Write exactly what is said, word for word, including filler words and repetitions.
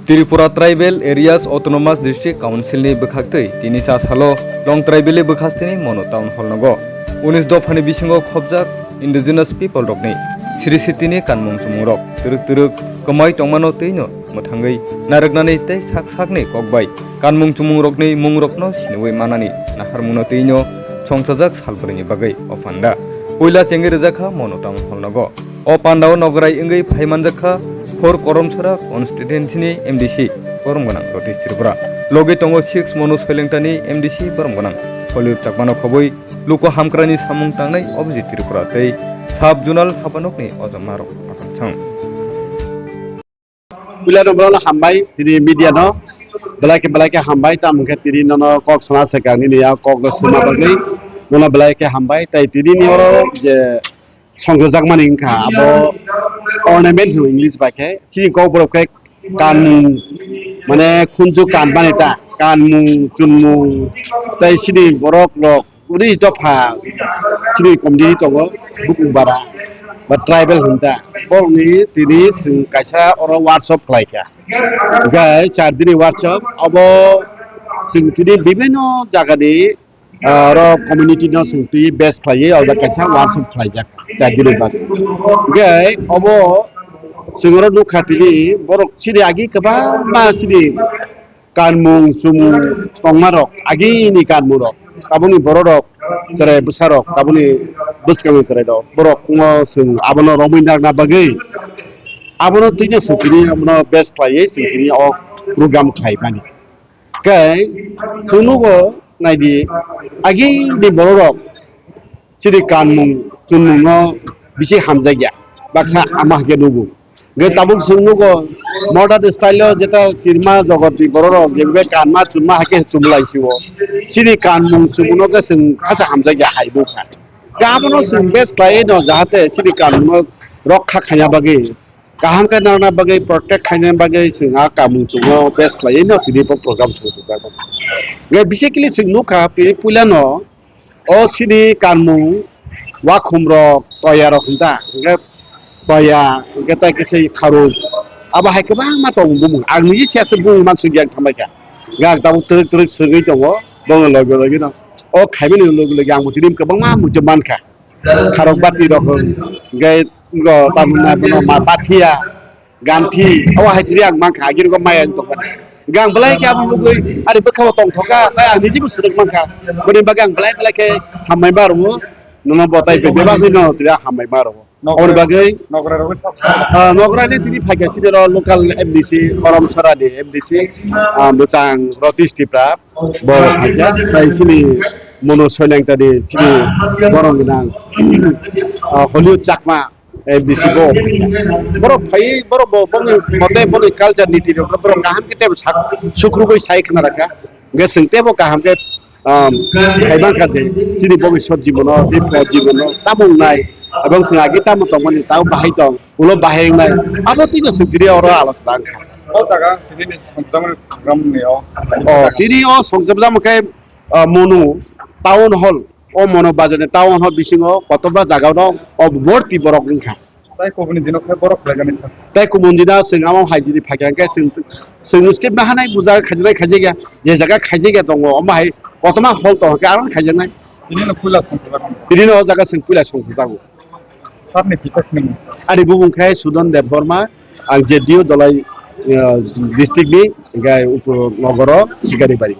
Tripura Tribal Areas Autonomous District Council ni bwkhaktwi tini cha salo Long Tribal ni bwkhastini Mono Town Hall nogo unis dophani bisingo khopjak Indigenous People rokni siri sitini kanmung chumung rok twrwk twrwk kwmai tongmano twino mwthangwi narwknani tei sak sakni kokbai kanmung chumung rokni mung rokno siniwi manani naharmungno twino songchajak salbrwini bagwi o panda puila chengwi rwjakha Mono Town Hall nogo. O pandao nograi wngwi phai manjakha Khor Koromsora constituency ni M D C borom gwnang Ratish Tripura. Logi tongo six Monu Soilengtani M D C borom gwnang Hollywood Chakmano khobwi luku hamkrani samung tangnai Abhijit Tripura tei sub zonal habanokni ojammarok aphangthang. Puila no borok no hambai, tini media no belai khe belai khe hambai, tamo khe tini nono kok sana se kang nini ya kok no sima bagwi, nono belai khe hambai, tei tini ni oro je songjajakmani wngkha abo ornament hino English bai khe, chini kokborok khe kanmung, mane khunju kanmani ta, kanmung chunmung tei chini borok rok unis dopha chini community tongo, Bukungbara ba tribal hinta, borokni tini chwng kaisa oro workshop khlaikha, hwnkhe char dini workshop abo chwng tini bibinno jagani ah, oro community no chwng twi base khlaiwi alda kaisa workshop khlaijak char dini bagwi. Hwnkhe obo chwng oro nukha tini borok chini agi kwbangma chini kanmung chumung tongmarok agini kanmungrok tabukni bororok cherai bwsarok tabukni bwskango cherai rok borok no chwng abono romwi nakna bagwi abono twino chwng tini abono base khlaiwi chwng tini o program khlaimani. Khe chwng nugo naidi agini bororok chini kanmung chunmungno bisi hamjakya baksa ama hake nugo. Hwnkhe tabuk chwng nugo modern style o jeta chirma jogotni bororok je be kanma chunma hake chumlai sio. Chini kanmung chumungno khe chwng khacha hamjakya hai nukha. Khe abono chwng base khlaiwi no jahate chini kanmungno rokha khaina bagwi kaham khe narwkna bagwi protect khaina bagwi chwng a kamung chwngno base khlaiwi no tini bo program chwng rijak. Hwnkhe basically chwng nukha tini puilano o chini kanmung wakhum rok toya rok hinta hwnkhe toya hwnkhe tai kisa kharuk abo hai kwbangma tongo bumung ang niji siya se bumung mansuk yang thambai kha hwnkhe ang tabuk twrwk twrwk swrwngwi tongo bono loge loge no o khaimani loge loge ang bo tini kwbangma muitu mankha. Kharok bati rok hwnkhe ngo tamni ma bathia ganthi obo hai tini ang mankha agini maya wng tongkha. Hwnkhe ang belai khe abo nugwi ani bwkhao tongthoka tai ang niji bo swrwk mankha. Boni bagwi ang belai belai khe hambai ma rwo nono bo tai bebak no tini hambai ma rwo. Oboni bagwi nogra rok sak sak. Ah, nogra ni tini phaikha sini ro local M D C Koromsora ni M D C ah, bwchang Ratish Tipra. Bo phaikha, tai chini Mono Soilengta ni chini borok gwnang, ah, Hollywood Chakma M D C bo. Borok phai, borok bo, boni mote, boni culture niti rok, borok kaham khe tebo sak, sukrubui sai khna rakha. Hwnkhe chwng tebo kaham khe, um, khai mankha je, chini bobiswt jibono, dipho jibono, tamo wngnai, ebong chwng agi tamo tongmani, tamo bahai tong, ulo bahai wngnai, abo twi no chwng tini oro alochona wngkha. O jaga tini ni songjakmani program ni o. O, tini o songjakma khe, ah, Monu Town Hall, o Monu Bazar ni Town Hall bisingo kotorma jaga no o borti borok wngkha. Tai kubuni dino khe borok khlaigani kha. Tai kubun dino chwng amo hai jini phaikha hwnkhe chwng, chwng step ma hanai buja khajinai khajigya, je jaga khajigya tongo, omo hai kotorma hall tongo khe aro khaijaknai. Tini no puila songjago. Tini no o jaga chwng puila songjago. Ani bumung khe Sudan Debbarma, ang J D U Dolai, uh, district ni, hingke Upor Nogoro, Sikaribari.